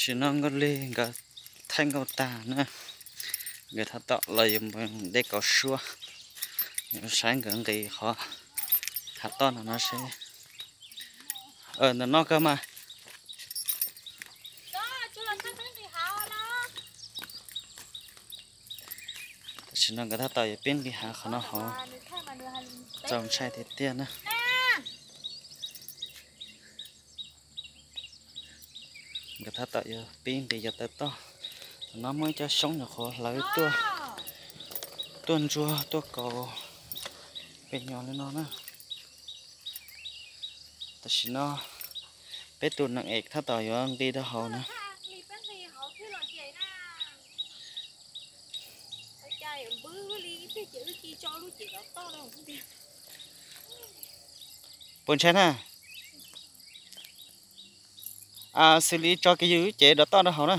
Tam sim no Nkauj Lig nkawd thaij nkauj tag na, nkawd tab tom los yuav mus de kaus suab, yuav saib nkawd nqis qhov hav toj no no seb. Ntawm no kawg mas. Tam sim no nkawd tab tom yuav pib nqis hav qhov no hauv, txaus ntshai tiag tiag na. Nkawd tab tom yuav pib nqis cov taw toj. Tam no muaj ib co xyoob nyuam qhuav hlawv tuaj, tuaj ntsuag tuaj kaus pem nyuag li no na. Tam sim no peb tus neeg ev tab tom yuav nqis rau hauv na. Puas ntshai na? Xws li tso kiag yus lub cev dov toj rau hauv na.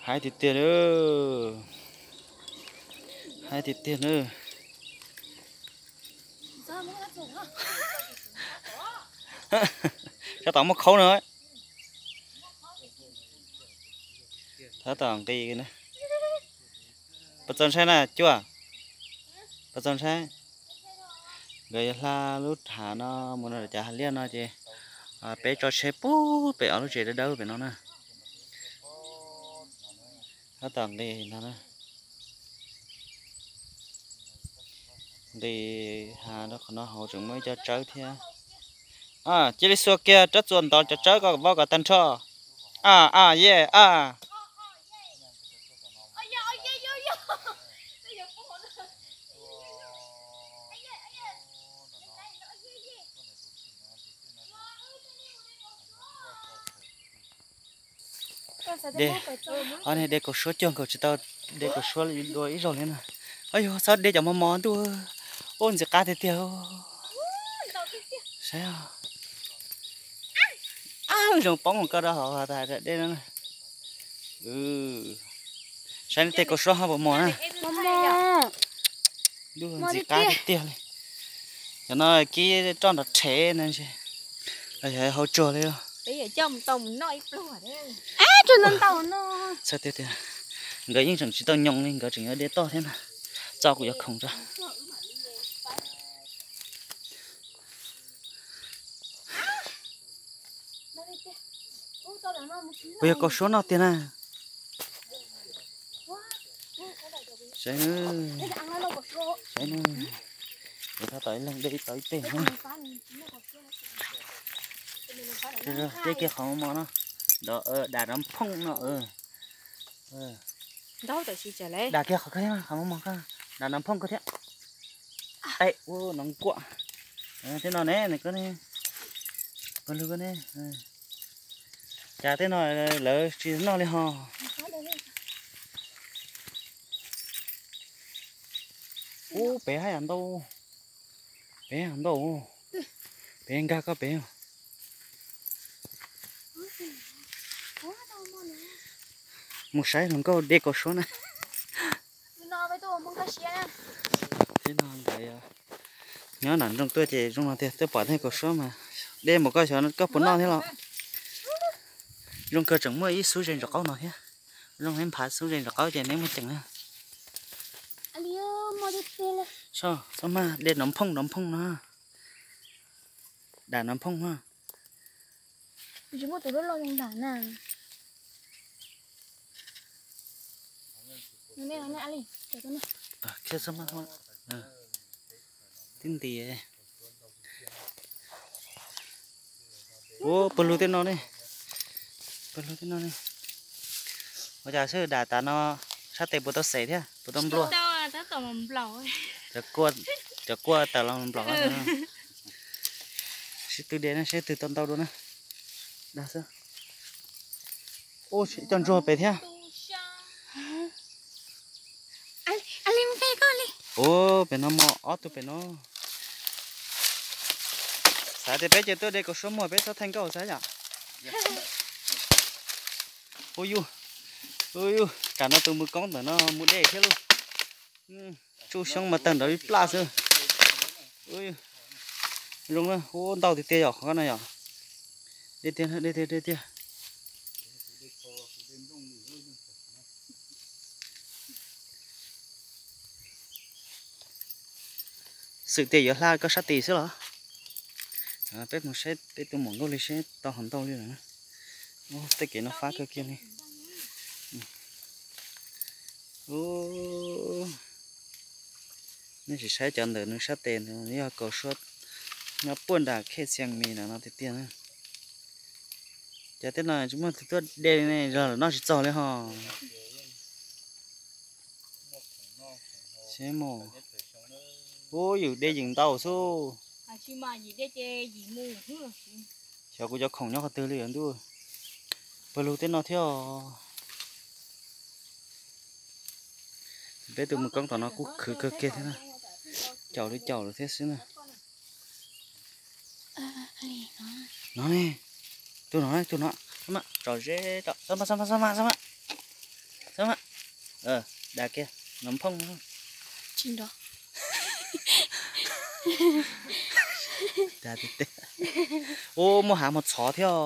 Haib tiag tiag, haib tiag tiag na. Sab tom muaj khaub no. Tab tom nqis na. Puas txaus ntshai na Cuaj? Puas txaus ntshai? Nkawd yuav hla lub hav no mus rau cov hav liaj no ces peb tso tsheb pub pem ob lub tsev dawb dawb pem no na. Tab tom nqis no na. Nqis hav rau qhov no hauv tseem muaj ib co tsawb thiab. Cia li xuas kiag rab txuas ntov cov tsawb ko vau kom tag nrho. A a ye a. De, ob niag de kaus suab cuag nkaus tsis tau de kaus suab dua ib zaug li na. Au yog txhob de cov mos mos ntuj, ua ntxim qab tiag tiag. Saib, zoo poob mus koj rau hauv tas dej no. Saib tej kaus suab ho puas mos na. Ntuj ntxim qab tiag tiag li. Cov no kib roj nrov rhev no ntshe los yog hau tsuag li. Txhawj tiag tiag. Nkawd yeej tseem tsis tau nyoos li, nkawd tseem yuav de toj thiab na. Txo kuv yuav khoom tso. Puas yog kaus suab no tiag na? Saib, saib, kuv tab tom ib leeg de tau ib teg na. Tej kiag qhov mos no, dam nrov phooj no. Dam kiag qhov ko thiab, qhov mos mos ko, dam nrov phooj ko thiab. Ua no nkuaj. Tej no ne, nws ko ne, pawg lug ko ne. Cas tej no lawv tsis noj li ho. Ub, pem haj yam ntau. Pem haj ntau. Pem nkag koj pem. Mus saib hluas nkauj de kaus suab na. Tib no nkawd nyob nram nroog tuaj ces zoo no tiag, twb pom tej kaus suab mas de mus koj xyov koj puas noj thiab los. Zoo kawg tseem muaj ib xub ze ntsos qaub no thiab. Zoo ib nphav xub ze ntsos qaub ces neb muaj ceem na. Txhob mag, de nrov phooj nrov phooj no. Dam nrov phooj no. Tib nti. Ua pawg lug tej no ne. Pawg lug tej no ne. Ua cas xwb dam tas no sab tes puas tau xes thiab puas tau nplua? Cov kuaj tawm los nplaum. Sib tw de na, seb twg tau ntau dua na. Dag xwb. Ua ib co ntsuag pem thiab. Ua pem no mos ob tug pem no. Xav tias peb ces tuaj de kaus suab muag peb txhob thaij nkauj xav yom. Ua yus, ua yus, tsam no tus mus koob ntawm no mus dej thiab lauj. Tsuj xyoob mas tawg nrov ib plaj xwb. Zoo na, ua ntau tiag tiag yom, qhov no yom. Deb tiag, deb tiag, deb tiag. Xwm tias yuav hla koj sab tid xwb los? Peb mus saib peb tus muam Nkauj Lis seb tau hov ntau li lawm. Tej kev no fab kawg kiag li. Nej sim saib cov ntawm nws sab tes ntawd yog kaus suab, nyob puag nram khej Xiav Mis ntawm no tiag tiag na. Cov tej no tsis muaj tus tuaj de li ne, zog lawm noj tsis txog li ho. Ub, yus de yeem ntau xwb. Xyov kuv cov khoom nyob qhov twg li ntuj. Pawg lug tej no thiab os. Peb tus mus koob tom no kuj khwv kawg kiag thiab na. Caum li caum lawm thiab xwb na. No ne, tus no, tus no, tsom zeb, xab mas, xab mas, xab mas, xab mas, xab mas, dag kiag, no phooj. Ub, muaj hav mos txhov thiab.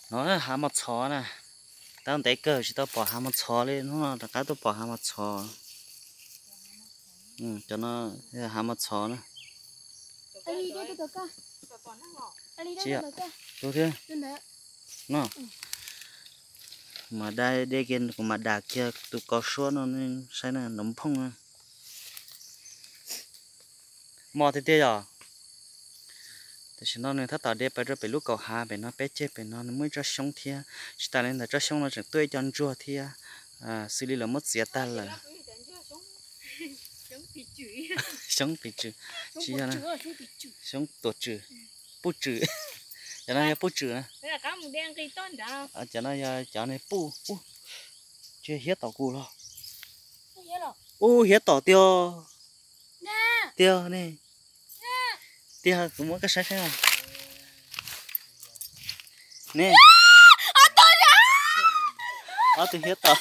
No hav mos txhov na. Tau ntev kawg tsis tau pom hav mos txhov li, hnub no rov qab tuaj pom hav mos txhov. Cov no hav mos txhov na. Tus thiab no. Mas da de kiag, kuv mam dag kiag tus kaus suab no saib na, nov phooj na. Mos tiag tiag yom. Tam sim no nws tab tom de pais rau pem lub kaum hav pem no, peb ceg pem no nws muaj ib tsob xyoob thiab. Tsis tas li ntawd tsob xyoob no tseem tuaj ib co ntsuag thiab. Xws li lawv muab txiav tag lawm. Xyoob pis tswm, tsis yog, xyoob tuam tswm, puj tswm. Cov no yog puj tswm na. Cov no yog cov niag puj. Tsis hiab tom kuv los? Ub, hiab tom tiag. Tiag ne. Tiag, kuv muab koj saib saib os. Ne. Ob tug hiab tom.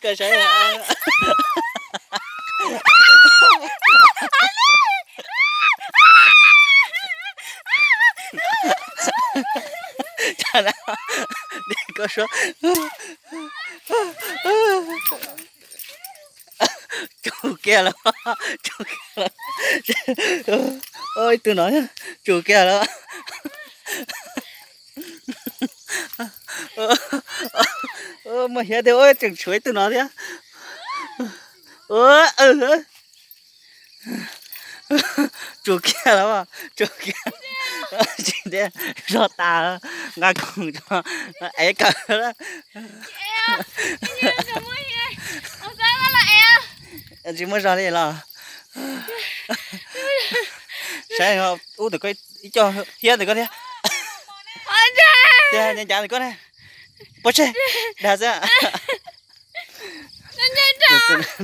Koj saib. Koj suab. Tsum kiag lawm, tsum kiag lawm. Ib tug no tsum kiag lawm. Muaj hiab tiag, tseem tshuav ib tug no thiab. Tsum kiag lawm, tsum kiag. Tsis tias zog tas, nqa khoom tso, ev kawg. Tsis muaj zog li los? Saib ub ntawm ko, ib co hiab ntawm ko thiab. Tiag, ncav ntawm ko ne. Pov tseg, dag xwb.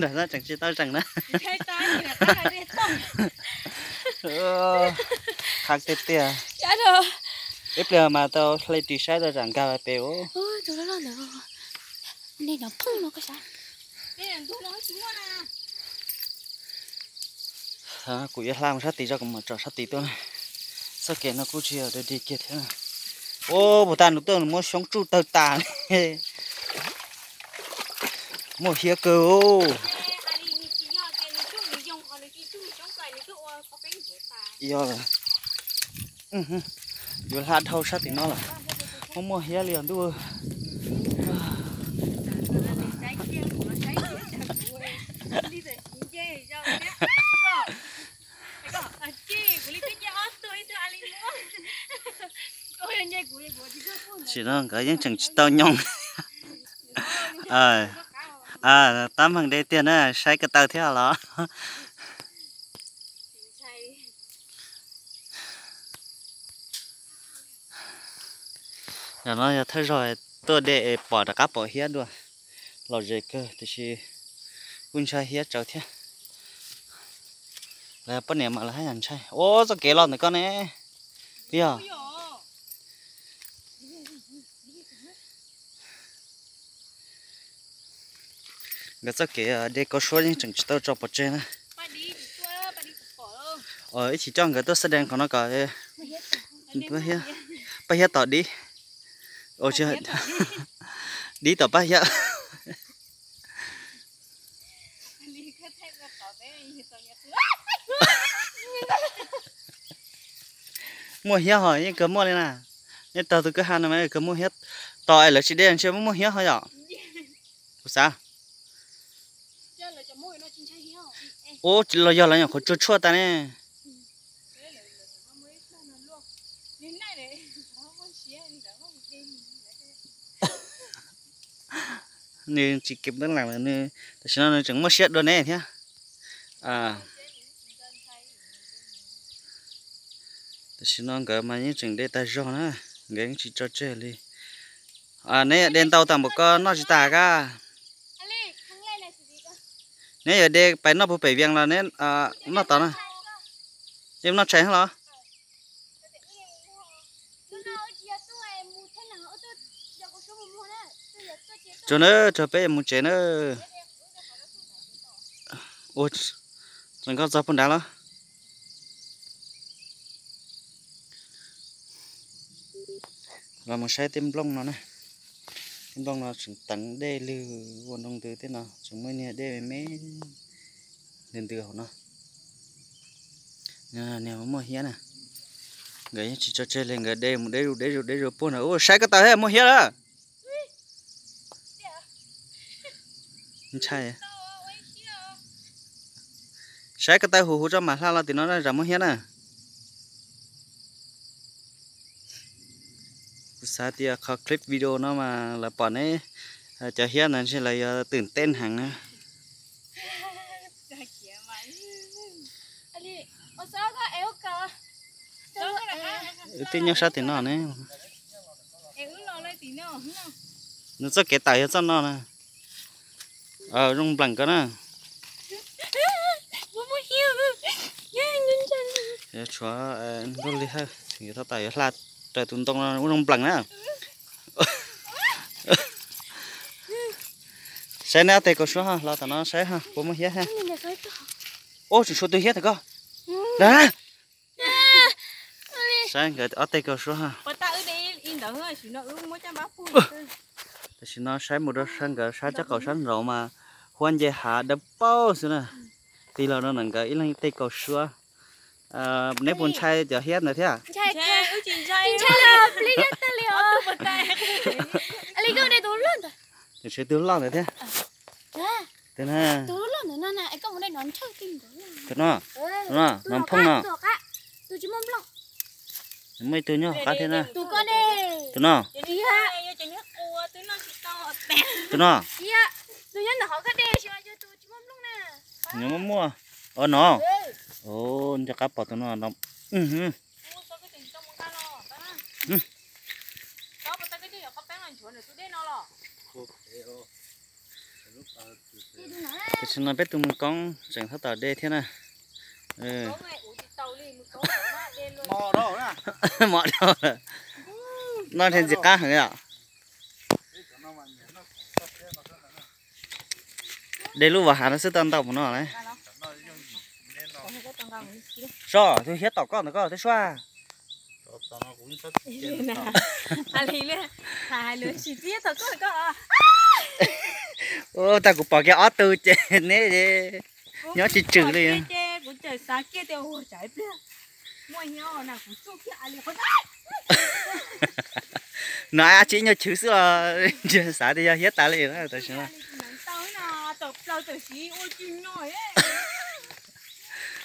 Dag xwb tseem tsis tau zeem na. Qhab tiag tiag. Ib pliag mas tau hle ris saib tau zam nkag pem ub. Kuv yuav hla mus sab tid tso, kuv mam tsom sab tid tuaj na. Txoj kev no kuj tsis yog dog dig kiag thiab. Ub, puag ta nws tuaj nws muab xyoob tsuj tawg tas. Muaj hiab kawg. Yog lawm. Yuav hla dhau sab tim no lawm. Muaj muaj hiab li os ntuj. Tam sim no nkawd yeej tseem tsis tau nyoog. Tab meeg deb tiag na, saib ko taw thiab los. Yog no yog thawj zaug tuaj de es pom rov qab pom hiab dua. Lom zem kawg tiam sis kuj ntshai hiab tsawv thiab. Poj niam mas lawv haj yam ntshai. Ua txoj kev los ntawm koj ne. Yog nkawd txoj kev de kau suab yeej tseem tsis tau tso pov tseg na. Ib chim coj nkawd tuaj xab dees qhov no kom Paj Hiab tom dib. Dib tom Paj Hiab. Muaj hiab ho yeej kawg muaj li na. Nej taug tus kwj ha no mas kawg muaj hiab. Tos es lawv tsis de ntshe muaj hiab ho yom. Kuv xav. Ub, los yog lawv nyuam qhuav tsuag tshuaj tas ne. Nws tsis kev npab lam, nws tam sim no nws tseem muaj siab dua ne thiab. Tam sim no nkawd mas yeej tseem de tag zog na, nkawd yeej tsis tso tseg li. Neb de ntau tas npaum ko noj tsis tas kab. Neb yuav de pais noj puag pem Vias los neb noj tod na. Neb noj tshais los? Tsuag na, tsuag peb yuav mus tsev na. Ua, tseem nkauj txog puag nrad los? Los mus saib tej nplooj no na. Tej nplooj no tseem teev dej lwg ua nroo ntws tej no, tseem muaj niag dej me me ntws ntws hauv no. Niag muaj hiab na. Nkawd yeej tsis tso tseg li, nkawd de mus deb zus deb zus deb zus puag nrad. Ub, saib ko taw thiab, muaj hiab lawm. Ntshai. Saib ko taw huv huv tso mam hla los tim no zam muaj hiab na. Kuv xav tias qhov clip video no mas lawv pom neb cov hiab ntawd ntshe lawv yuav twm tej heev na. Wb twb nyob sab tim no ne. Nws txoj kev tawm yog txoj no na. Zoo npleem ko na. Yuav tshuav nkuaj li hawj, yuav thaj tawm yuav hla raws tus ntoo no ua zoo npleem na. Saib neb ob teg kaus suab ho, los tom no saib ho puas muaj hiab thiab. Ub, tseem tshuav tus hiab ntawm ko. Saib nkawd ob teg kaus suab ho. Tam sim no saib mus rau sab nkawd sab caj qaum sab nraud mas huab nce hav dawb paug xwb na. Tig los rau ntawm nkawd ib leeg ib teg kaus suab. Neb puas ntshai cov hiab ntawd thiab? Tus loj ntawd thiab. Tus no, no phooj no. Muaj ib tug nyob qab thiab na. Tus no. Tus no. Nws muaj muaj. Ua no. Nco qab pom tus no no. Tam sim no peb tus mus koob tseem thab tom de thiab na. Mos dhau lawm. Noj ntshe ntxim qab heev yom. De lub vas hav no xwb tau ntau mus no lawm. Sob, tus hiab tom koj ntawm koj twb suab. Ua tag kuv pom kiag ob tug ces neb nyob tsis tswm li. No ab tsi nyuag chwv xwb os, xav tias yog hiab tas li na tam sim no.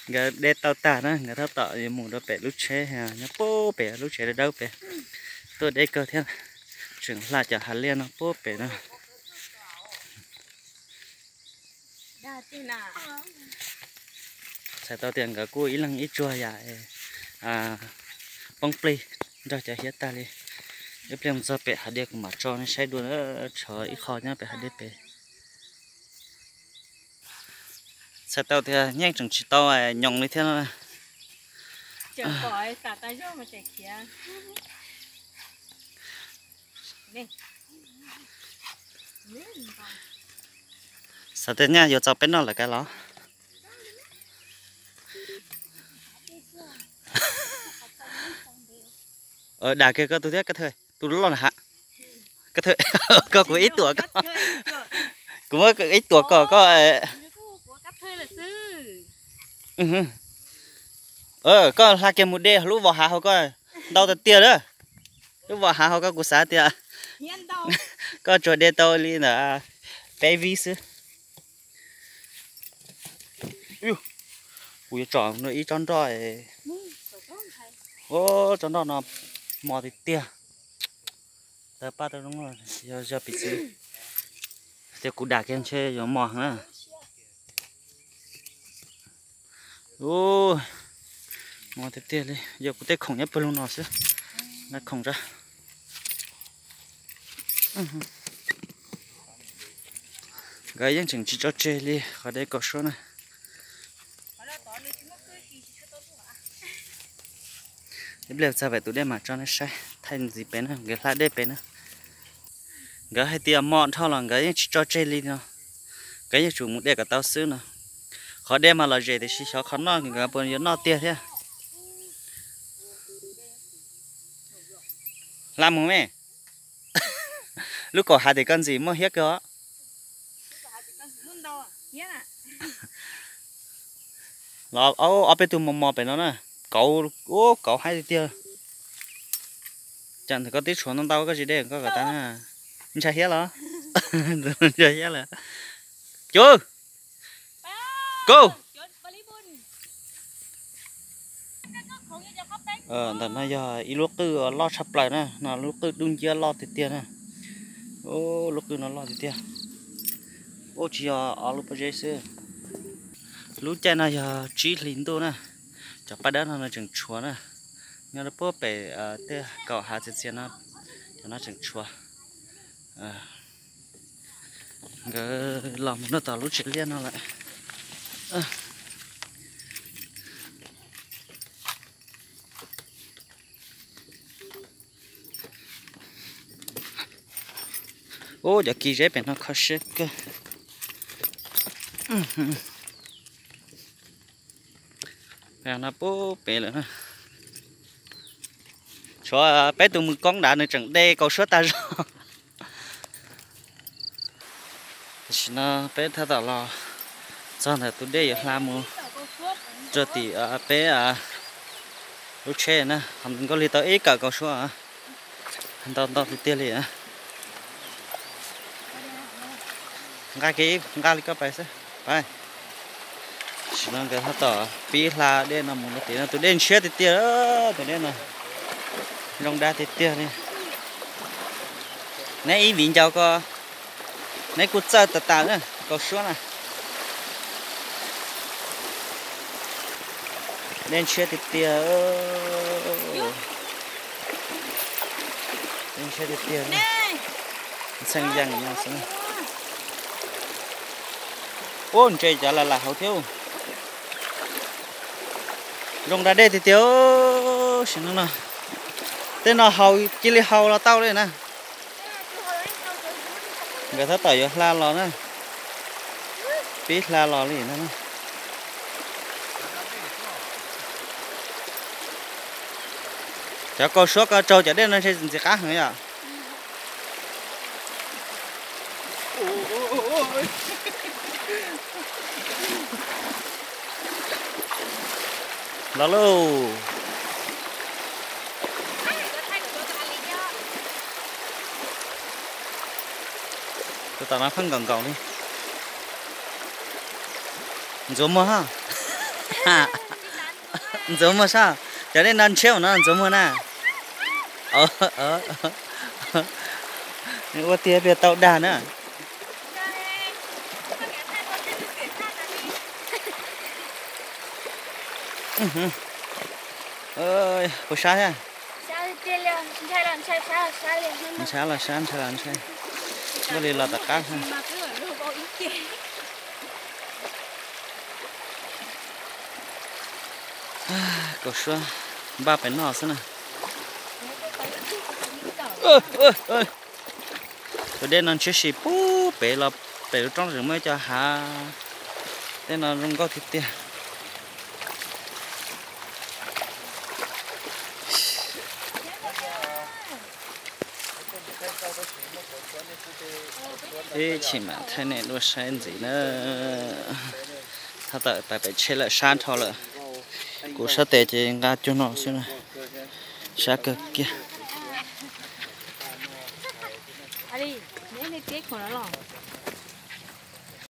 Nkawd de tau tag na, nkawd tab tom yuav mus rau pem lub tsheb, nyob puag pem lub tsev dawb dawb pem. Tuaj deb kawg thiab, tseem hla cov hav liaj no puag pem no. Txhais tau tias nkawd kuj ib leeg ib tsuag yam poob plig nrog cov hiab tag li. Ib pliag mus txog pem hav diaj kuv mam tso nej saib dua, tshuav ib qho nyob pem hav diaj pem. Txhais tau tias yeej tseem tsis tau nyoos li thiab no. Xav tias nyaj yuav txaus peb noj lawm kav los. Dam kiag koj tus thiab, koj thawj tus loj na ha. Koj thawj, koj kuv ib tuam koj. Kuv muab ib tuam kom koj. Koj hla kiag mus de lub vos hav hauv koj ntau tiag tiag lawm. Lub vos hav hauv koj kuv xav tias koj tsuas de tau li ntawm peb vib xwb. Kuv yuav tsom ib tsob nroj. Tsob nroj no mos tiag tiag. Tawg paj tawg zoo, yog piv txwv tias kuv dam kiag ntshe yuav mos na. Mos tiag tiag li, yog kuv tej khoom nyob pawg lug no xwb. Na khoom tso. Nkawd yeej tseem tsis tso tseg li qhov dej kaus suab na. Ib pliag txog pem tus dej mam tso nej saib, thaij ntxiv pem na, nkawd hla dej pem na. Nkawd hais tias mos dhau los nkawd yeej tsis tso tseg li no. Nkawd yeej tsum mus de kom tau xwb no. Qhov dej mas lom zem tiam sis xyov qhov noj nkawd puas yuav noj tiag thiab. Hla mus me. Lub kaum hav tim koj ntxim muaj hiab kawg os. Los ob peb tug mos mos pem no na. Kauv, kauv haib tiag tiag. Cas ntawm koj twb tshuav ntau ntau koj tsis de koj kom tas na. Ntshai hiab los? Ntshai hiab lawm. Cuv, kuv. Ntawm no yog ib lub qwj loj tshaj plaws na, no lub qwj dub nciab loj tiag tiag na. Lub qwj no loj tiag tiag. Ub, tsis yog ob lub pob zeb xwb. Lub caij no yog tsib hlis ntuj na, cov paj dawb no nws tseem tshuav na. Nyob rau puag pem tej kaum hav txias txias no, cov no tseem tshuav. Nkawd los mus noj tom lub tsev liaj no lawm. Ub, cov kis zeb pem no kho siab kawg. No puag pem lawm na. Tshuav peb tus mus koob nrad nws tseem de kaus suab tag zog. Tam sim no peb tab tom los txog ntawm tus dej yuav hla mus rau tim peb lub tsheb na, nkauj li tau ib kawm kaus suab, ntau ntau tiag tiag li. Nqa kiag, nqa li koj pais xwb. Pais. Tam sim no nkawd tab tom pib hla dej no mus rau tim no, tus dej ntshiab tiag tiag, tus dej no zoo dab tiag tiag li. Neb ib viv ncaus ko, neb kuj txawj tas tas na, kaus suab na. Dej ntshiab tiag tiag. Dej ntshiab tiag tiag. Ntxhee yees no xwb. Ub, ntses cov lam lam hauv thiab. Zoo da dej tiag tiag. Sim no no, tej no haus cia li haus los tau li na. Nkawd tab tom yuav hla los na. Pib hla los li na. Cov kaus suab ko raug cov dej no ntshe ntxim qab heev yom. Los lauj. Tus tom no pheej nkaum nkaum li. Ntxuav muag ha. Ntxuav muag sab. Cov dej no ntshiab no ntxuav muag na. Ua tiag pia tau dag na. Puas sab thiab? Ntshai los sab, ntshai los ntshai. Nkauj li los tom qab. Tus suab npaj pem no xwb na. Tus dej no ntshiab si pub pem los pem lub roob tseem muaj ib co hav. Tej no zoo nkauj tiag tiag. Ib chim mam thaij nej dua saib ntxiv na. Tab tom pais pem tsheb lawm, sab nrho lawm. Kuv sab tes ces nqa cuag no xwb na. Sab kawg kiag.